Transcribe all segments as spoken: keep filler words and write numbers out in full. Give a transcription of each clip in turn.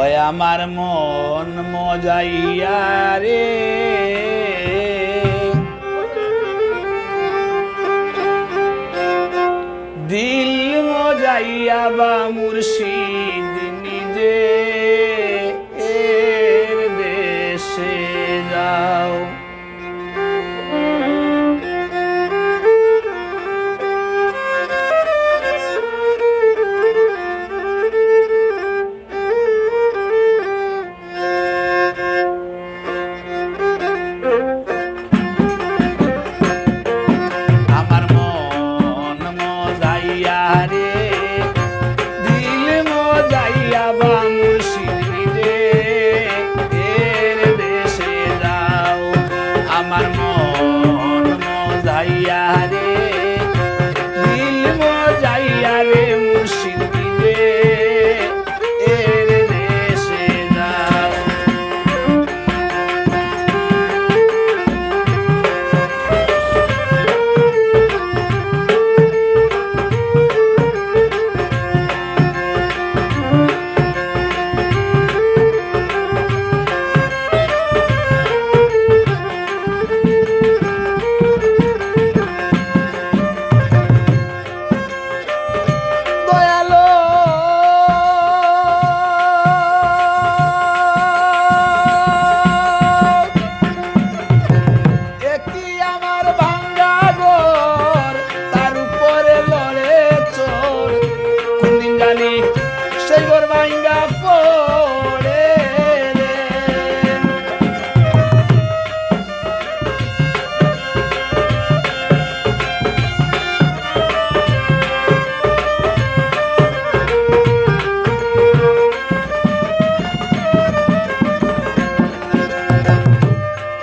ওই আমার মন মজাইয়া রে, দিল মজাইয়া বা মুর্শিদ নিজে এর দেশে যাও। আমার মন মজাইয়া রে, দিল মজাইয়া বা মুর্শিদ নিজে এর দেশে যাও। আমার মন মজাইয়া রে, দিল মজাইয়া রে, মুর্শিদ নিজে এর দেশে যাও। দয়ালো, এ কি আমার ভাঙ্গা ঘর, তার উপরে লড়ে চোর। কোনদিন জানি সেই ঘর ভাঙ্গা পড়ে রে।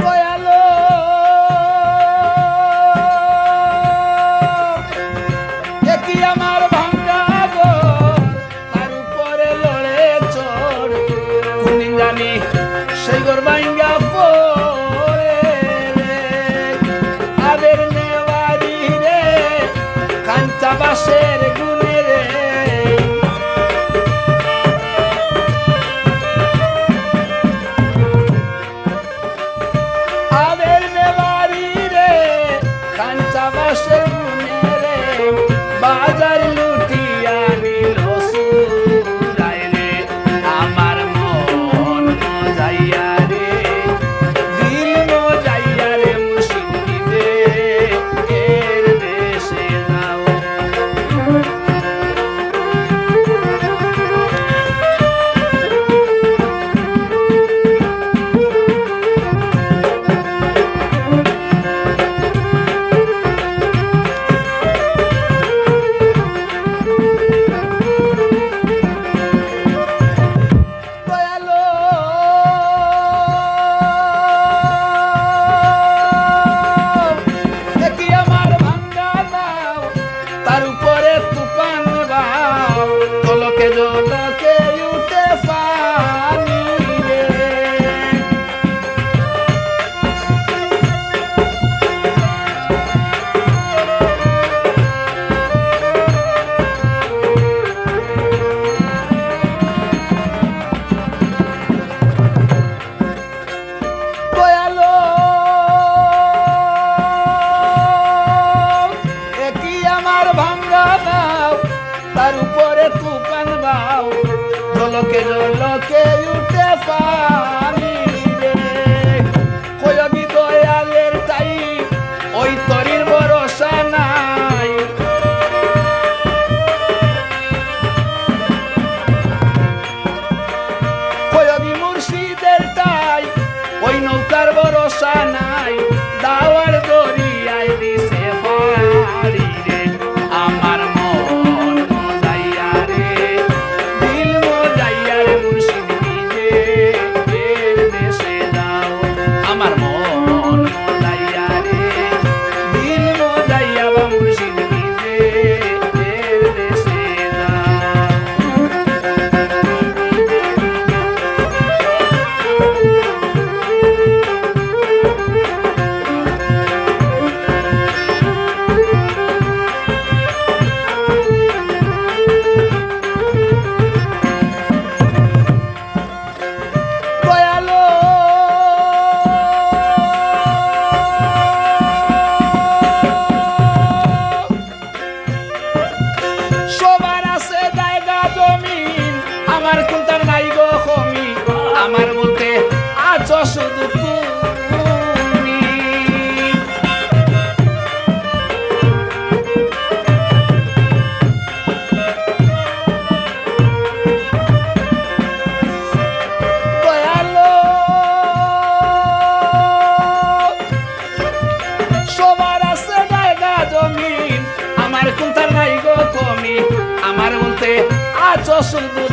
দয়ালো, এ কি আমার ভাঙ্গা ঘর, তার উপরে লড়ে চোর। কোনদিন জানি সেই ঘর ভাঙ্গা পড়ে রে। আবের নেওয়ারি রে, কাঞ্চা বাঁশের গুনে রে। আবের নেওয়ারি রে, কাঞ্চা বাঁশের গুনে রে, বাজার লুটিয়া নিল চুরাই রে। আমার মন মজাইয়া রে, দিল মজাইয়া রে, মুর্শিদ নিজে এর দেশে যাও। দয়ালো, এ কি আমার ভাঙ্গা নাও, তার উপরে তুফান বাও, জলকে জলকে উঠে পানি রে। দয়ালো, এ কি আমার ভাঙ্গা নাও, তার উপরে তুফান বাও, জলকে জলকে উঠে পানি রে। কয়গি দয়ালের তাই, ওই তরির ভরসা নাই। কয়গি মুর্শিদের তাই, ওই নৌকার ভরসা নাই। দাওয়ার দরিয়ায় দিছে পাড়ি রে। আমার মন মজাইয়া রে, দিল মজাইয়া রে, মুর্শিদ নিজে এর দেশে যাও। আমার মন মজাইয়া রে, দিল মজাইয়া বা মুর্শিদ নিজে এর দেশে যাও। আসল মন